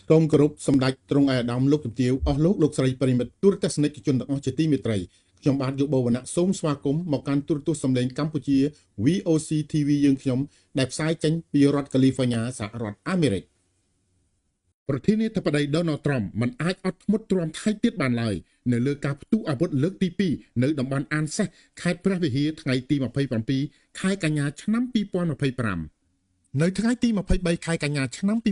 សូមគោរពសម្ដេចទ្រង់ឯកឧត្តមលោកជំទាវអស់លោកលោកស្រីប្រិយមិត្តទូរទស្សនិកជនទាំងអស់ជាទីមេត្រីខ្ញុំបាទយុបូវណ្ណៈសូមស្វាគមន៍មកកាន់ទូរទស្សន៍សំឡេងកម្ពុជា VOC TV យើងខ្ញុំដែលផ្សាយចេញពីរដ្ឋកាលីហ្វ័រញ៉ាសហរដ្ឋអាមេរិកប្រធានាធិបតី Donald Trump មិនអាចអត់ធ្មត់ទ្រាំថៃទៀតបានឡើយនៅលើការផ្ទុះអាវុធលើកទី2នៅតំបន់អានសេះខេត្តព្រះវិហារថ្ងៃទី27ខែកញ្ញាឆ្នាំ2025នៅថ្ងៃទី23ខែកញ្ញាឆ្នាំ2025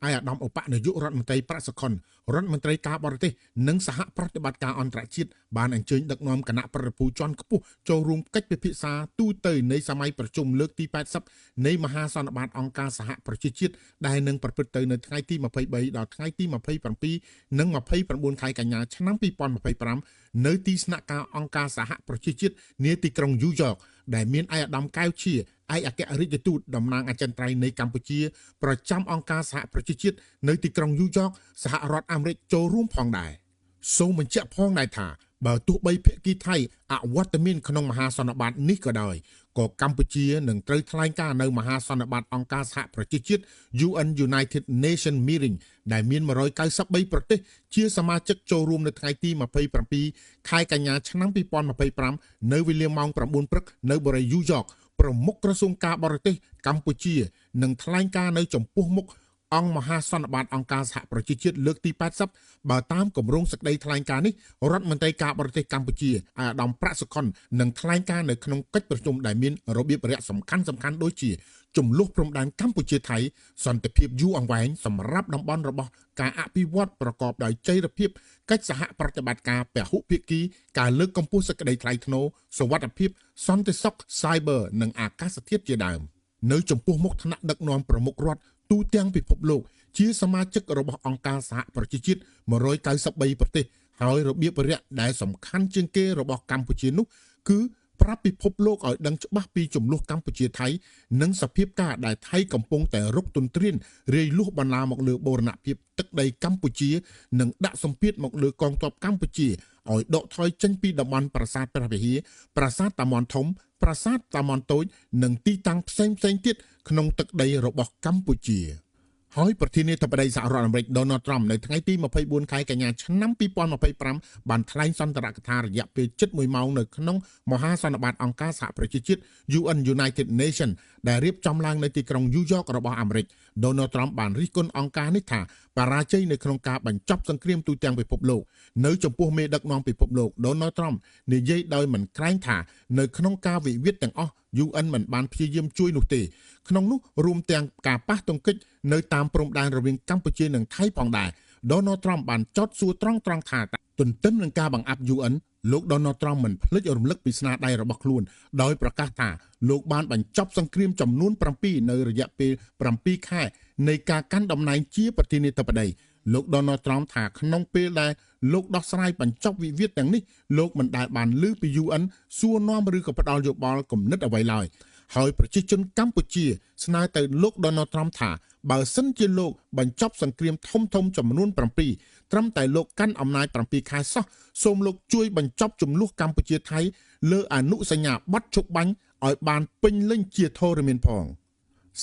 ឯកឧត្តមឧបនាយករដ្ឋមន្ត្រីប្រាក់សុខុនរដ្ឋមន្ត្រីការបរទេសនិងសហប្រតិបត្តិការអន្តរជាតិបានអញ្ជើញដឹកនាំគណៈប្រតិភូជាន់ខ្ពស់ចូលរួមកិច្ចពិភាក្សាទូទៅនៃសម័យប្រជុំលើកទី80នៃមហាសន្និបាតអង្គការសហប្រជាជាតិដែលនឹងប្រព្រឹត្តទៅនៅថ្ងៃទី23ដល់ថ្ងៃទី27និង29ខែកញ្ញាឆ្នាំ2025នៅទីស្នាក់ការអង្គការសហប្រជាជាតិនាទីក្រុងញូវយ៉កដែលមានឯកឧត្តមកែវជាឯកអគ្គរដ្ឋទូតតំណាងអចិន្ត្រៃយ៍នៃកម្ពុជាប្រចាំអង្គការសហប្រជាជាតិនៅទីក្រុងញូវយ៉កសហរដ្ឋអាមេរិកចូលរួមផងដែរសូមបញ្ជាក់ផងដែរថាបើទោះបីភាគីថៃអវត្តមានក្នុងមហាសន្និបាតនេះក៏ដោយក៏កម្ពុជានឹងត្រូវថ្លែងការណ៍នៅមហាសន្និបាតអង្គការសហប្រជាជាតិ UN United Nation Meeting ដែលមាន193ប្រទេសជាសមាជិកចូលរួមនៅថ្ងៃទី27ខែកញ្ញាឆ្នាំ2025នៅវេលាម៉ោង9ព្រឹកនៅបរិយាញូវយ៉កប្រមុខក្រសួងការបរទេសកម្ពុជានឹងថ្លែងការណ៍នៅចំពោះមុខអង្គមហាសន្និបាតអង្គការសហប្រជាជាតិលើកទី80បើតាមគម្រោងសេចក្តីថ្លែងការណ៍នេះរដ្ឋមន្ត្រីការបរទេសកម្ពុជាឯកឧត្តមប្រាក់សុខុននឹងថ្លែងការណ៍នៅក្នុងកិច្ចប្រជុំដែលមានរបៀបរយៈសំខាន់ៗដូចជាចំនួនព្រំដែនកម្ពុជាថៃសន្តិភាពយូរអង្វែងសម្រាប់តំបន់របស់ការអភិវឌ្ឍប្រកបដោយចីរភាពកិច្ចសហប្រតិបត្តិការពហុភាគីការលើកកម្ពស់សេចក្តីថ្លៃថ្នូរសុវត្ថិភាពសន្តិសុខ Cyber និងអាកាសធាតុជាដើមនៅចំពោះមុខថ្នាក់ដឹកនាំប្រមុខរដ្ឋទូទាំងពិភពលោកជាសមាជិករបស់អង្គការសហប្រជាជាតិ193ប្រទេសហើយរបៀបរយៈដែលសំខាន់ជាងគេរបស់កម្ពុជានោះគឺប្រាប់ពិភពលោកឲ្យដឹងច្បាស់ពីចំនួនកម្ពុជាថៃនិងសភាពការដែលថៃកំពុងតែរុកទន្ទ្រានរាយលុះបន្លាមកលើបូរណភាពទឹកដីកម្ពុជានិងដាក់សម្ពាធមកលើកងទ័ពកម្ពុជាឲ្យដកថយចេញពីតំបន់ប្រាសាទព្រះវិហារប្រាសាទតាមាន់ធំប្រាសាទតាមាន់តូចនិងទីតាំងផ្សេងៗទៀតក្នុងទឹកដីរបស់កម្ពុជាហើយប្រធានាធិបតីសហរដ្ឋអាមេរិក Donald Trump នៅថ្ងៃទី24ខែកញ្ញាឆ្នាំ2025បានថ្លែងសន្ទរកថារយៈពេលជិត1ម៉ោងនៅក្នុងមហាសន្និបាតអង្គការសហប្រជាជាតិ UN United Nation ដែលរៀបចំឡើងនៅទីក្រុងញូវយ៉ករបស់អាមេរិក Donald Trump បានរិះគន់អង្គការនេះថាបរាជ័យនៅក្នុងការបញ្ចប់សង្គ្រាមទូទាំងពិភពលោកនៅចំពោះមេដឹកនាំពិភពលោក Donald Trump និយាយដោយមិនក្រែងថានៅក្នុងការវិវាទទាំងអស់ UN មិនបានព្យាយាមជួយនោះទេក្នុងនោះរួមទាំងការប៉ះទង្គិចនៅតាមព្រំដែនរវាងកម្ពុជានិងថៃផងដែរ Donald Trump បានចោទសួរត្រង់ថាទន្ទឹមនឹងការបង្អាប់ UN លោក Donald Trump មិនភ្លេចរំលឹកពីស្នាដៃរបស់ខ្លួនដោយប្រកាសថាលោកបានបញ្ចប់សង្គ្រាមចំនួន7នៅរយៈពេល7ខែនៃការកាន់តំណែងជាប្រធានាធិបតីលោក Donald Trump ថាក្នុងពេលដែលលោកដោះស្រាយបញ្ចប់វិវាទទាំងនេះលោកមិនដែលបានឮពី UN សួរនាំឬក៏ផ្ដល់យោបល់គំនិតអ្វីឡើយហើយប្រជាជនកម្ពុជាស្នើទៅលោក Donald Trump ថាបើសិនជាលោកបញ្ចប់សង្គ្រាមធំៗចំនួន7ត្រឹមតែលោកកាន់អំណាច7ខែសោះសូមលោកជួយបញ្ចប់ចំនួនកម្ពុជាថៃលើអនុសញ្ញាបត្រជប់បាញ់ឲ្យបានពេញលេញជាធរមានផង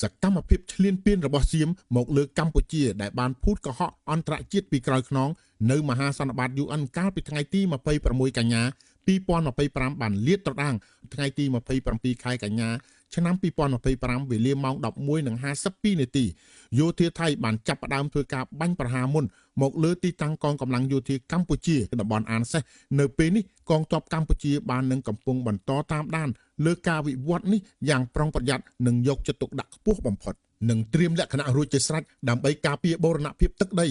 សកម្មភាពឈ្លានពានរបស់សៀមមកលើកម្ពុជាដែលបានភូតកុហកអន្តរជាតិពីក្រោយខ្នងនៅមហាសន្និបាត UN កាលពីថ្ងៃទី26កញ្ញា2025បានលាតត្រដាងថ្ងៃទី27ខែកញ្ញាឆ្នាំ2025វេលាម៉ោង11:52នាទីយោធាថៃបានចាប់ផ្ដើមធ្វើការបាញ់ប្រហារមុនមកលើទីតាំងកងកម្លាំងយោធាកម្ពុជាតំបន់អានសេះនៅពេលនេះកងទ័ពកម្ពុជាបាននឹងកំពុងបន្តតាមដានលើការវិវត្តនេះយ៉ាងប្រុងប្រយ័ត្ននិងយកចិត្តទុកដាក់ខ្ពស់បំផុតនិងត្រៀមលក្ខណៈរួចជាស្រេចដើម្បីការពារបូរណភាពទឹកដី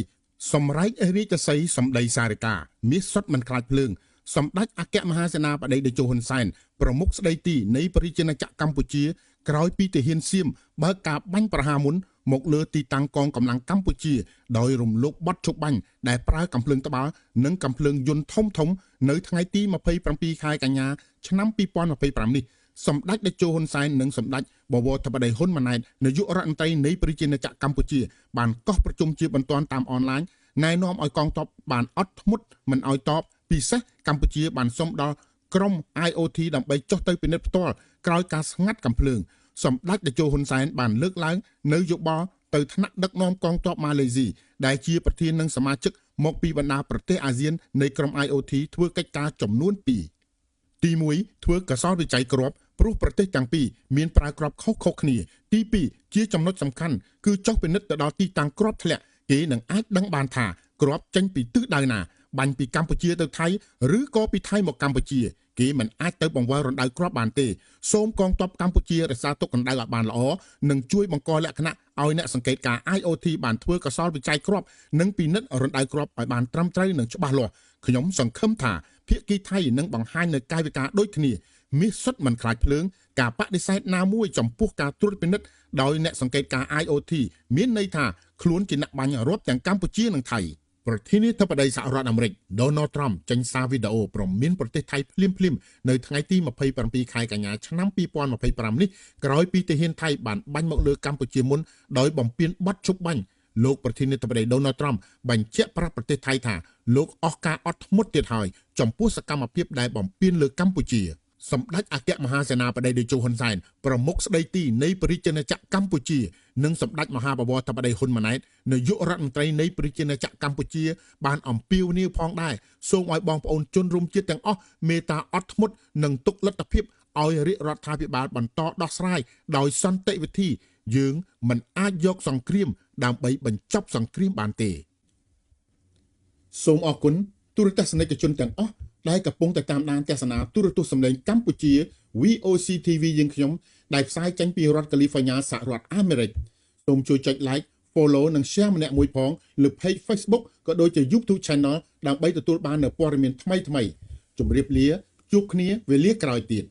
សម្រែករាជសីសម្ដីសារិកាមាសសុទ្ធមិនខ្លាចភ្លើងសម្ដេចអគ្គមហាសេនាបតីតេជោហ៊ុនសែនប្រមុខស្ដីទីនៃប្រជាណាចក្រកម្ពុជាក្រោយពីទាហានសៀមបើកការបាញ់ប្រហារមុនមកលើទីតាំងកងកម្លាំងកម្ពុជាដោយរំលោភបទជប់បាញ់ដែលប្រើកាំភ្លើងត្បាល់និងកាំភ្លើងយន្តធំៗនៅថ្ងៃទី27ខែកញ្ញាឆ្នាំ2025នេះសម្ដេចតេជោហ៊ុនសែននិងសម្ដេចបវរធិបតីហ៊ុនម៉ាណែតនាយករដ្ឋមន្ត្រីនៃប្រជាណាចក្រកម្ពុជាបានកោះប្រជុំជាបន្ទាន់តាមអនឡាញណែនាំឲ្យកងទ័ពបានអត់ធ្មត់មិនឲ្យតបពិសេសកម្ពុជាបានសុំដល់ក្រុម IoT ដើម្បីចុះទៅពិនិត្យផ្ទាល់ក្រោយការស្ងាត់កាំភ្លើងសម្ដេចតេជោហ៊ុនសែនបានលើកឡើងនៅយោបល់ ទៅថ្នាក់ដឹកនាំកងទ័ពម៉ាឡេស៊ីដែលជាប្រធាននិងសមាជិកមកពីបណ្ដាប្រទេសអាស៊ាននៃក្រុម IOT ធ្វើកិច្ចការចំនួន2ទី1ធ្វើកសលវិច័យគ្រាប់ព្រោះប្រទេសទាំងពីរមានប្រើគ្រាប់ខុសៗគ្នាទី2ជាចំណុចសំខាន់គឺចុះពិនិត្យទៅដល់ទីតាំងគ្រាប់ធ្លាក់គេនឹងអាចដឹងបានថាគ្រាប់ចេញពីទិសដៅណាបាញ់ពីកម្ពុជាទៅថៃឬក៏ពីថៃមកកម្ពុជាគេមិនអាចទៅបង្វិលរណ្ដៅគ្រាប់បានទេសូមកងទ័ពកម្ពុជារក្សាទុករណ្ដៅឲ្យបានល្អនិងជួយបង្កលក្ខណៈឲ្យអ្នកសង្កេតការ IoT បានធ្វើកសលវិច័យគ្រាប់និងពិនិត្យរណ្ដៅគ្រាប់ឲ្យបានត្រឹមត្រូវនិងច្បាស់លាស់ខ្ញុំសង្ឃឹមថាភាគីថៃនឹងបង្ហាញនូវកាយវិការដូចគ្នាមាសសុទ្ធមិនខ្លាចភ្លើងការបដិសេធណាមួយចំពោះការត្រួតពិនិត្យដោយអ្នកសង្កេតការ IoT មានន័យថាខ្លួនជាអ្នកបាញ់រាប់ទាំងកម្ពុជានិងថៃប្រធានាធិបតីសហរដ្ឋអាមេរិក Donald Trump ចេញសារវីដេអូព្រមានប្រទេសថៃភ្លាមៗនៅថ្ងៃទី27ខែកញ្ញាឆ្នាំ2025នេះក្រោយពីទាហានថៃបានបាញ់មកលើកម្ពុជាមុនដោយបំពានបទឈប់បាញ់លោកប្រធានាធិបតី Donald Trump បញ្ជាក់ប្រាប់ប្រទេសថៃថាលោកអស់ការអត់ធ្មត់ទៀតហើយចំពោះសកម្មភាពដែលបំពានលើកម្ពុជាសម្ដេចអគ្គមហាសេនាបតីតេជោហ៊ុនសែនប្រមុខស្ដីទីនៃប្រជាណាចក្រកម្ពុជានិងសម្ដេចមហាបវរធិបតីហ៊ុនម៉ាណែតនាយករដ្ឋមន្ត្រីនៃប្រជាណាចក្រកម្ពុជាបានអំពាវនាវផងដែរសូមឲ្យបងប្អូនជនរួមជាតិទាំងអស់មេត្តាអត់ធ្មត់និងទុកលទ្ធភាពឲ្យរាជរដ្ឋាភិបាលបន្តដោះស្រាយដោយសន្តិវិធីយើងមិនអាចយកសង្គ្រាមដើម្បីបញ្ចប់សង្គ្រាមបានទេសូមអរគុណទូរទស្សនិកជនទាំងអស់ដែលកំពុងតែតាមដានទស្សនាទូរទស្សន៍សម្លេងកម្ពុជា VOC TV យើងខ្ញុំដែលផ្សាយចេញពីរដ្ឋកាលីហ្វ័រញ៉ាសហរដ្ឋអាមេរិកសូមជួយចុច Like Follow និង Share ម្នាក់មួយផងលើ Page Facebook ក៏ដូចជា YouTube Channel ដើម្បីទទួលបាននូវព័ត៌មានថ្មីៗជម្រាបលាជួបគ្នាវេលាក្រោយទៀត